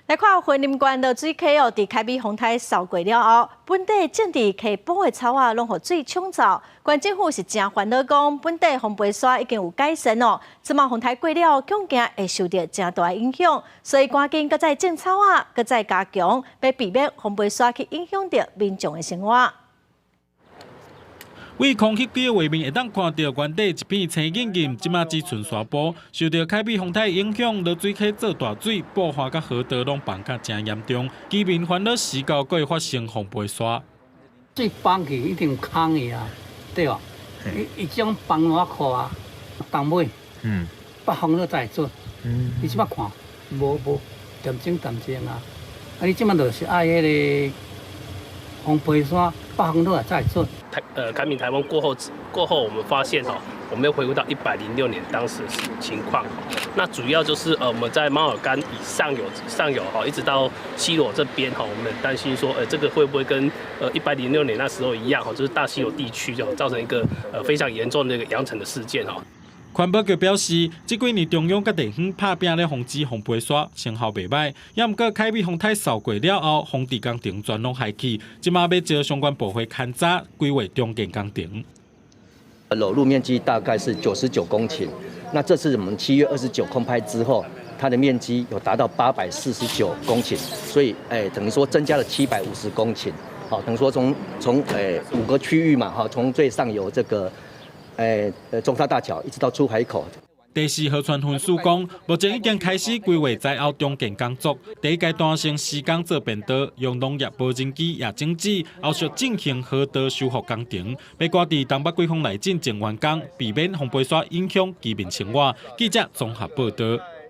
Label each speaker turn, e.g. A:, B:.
A: 來看雲林縣濁水溪哦，佇凱美風颱掃過了後，本地種佇溪埔的草仔攏予水沖走。縣政府是誠煩惱，講本地風飛沙已經有改善哦。這馬風颱過了，恐驚會受著誠大影響，所以趕緊閣再種草仔，閣再加強，欲避免風飛沙去影響著民眾的生活。
B: 對空翕機的畫面會當看著原底一片青湧湧，這馬只賰沙埔。受著凱美風颱影響，濁水溪做大水，埔岸佮河道攏崩甲誠嚴重，居民煩惱時到閣會發生風飛沙。
C: 水崩去一定有空去啊，對無？伊伊種崩偌箍啊，冬尾，北風都才會出。你這馬看，無無點鐘點鐘啊！啊，你這馬就是愛彼個風飛沙，北風落來才會出。
D: 凱敏颱風過後，我們發現哦，我們又回歸到106年當時的情況。那主要就是我們在貓耳干以上游哈，一直到西螺這邊哈，我們擔心說，這個會不會跟106年那時候一樣哈，就是大西螺地區就造成一個非常嚴重的一個揚塵的事件哈。
B: 環保局表示，這幾年中央佮地方拍拚咧防止風飛沙，成效袂䆀。也毋過凱美風颱掃過了後，防治工程全攏害去，這馬欲招相關部會勘查規劃重建工程。
E: 裸露面積大概是99公頃，那這次我們7月29空拍之後，它的面積有達到849公頃，所以等於說增加了750公頃。好，等於說從五個區域嘛，哈，從最上游這個中沙大橋一直到出海口。
B: 第四河川分署講，目前已經開始規劃災後重建工作。第一階段先施工做便道，用農業無人機也整治，後續進行河道修復工程，欲趕佇東北季風來進前完工，避免風飛沙影響居民生活。記者綜合報導。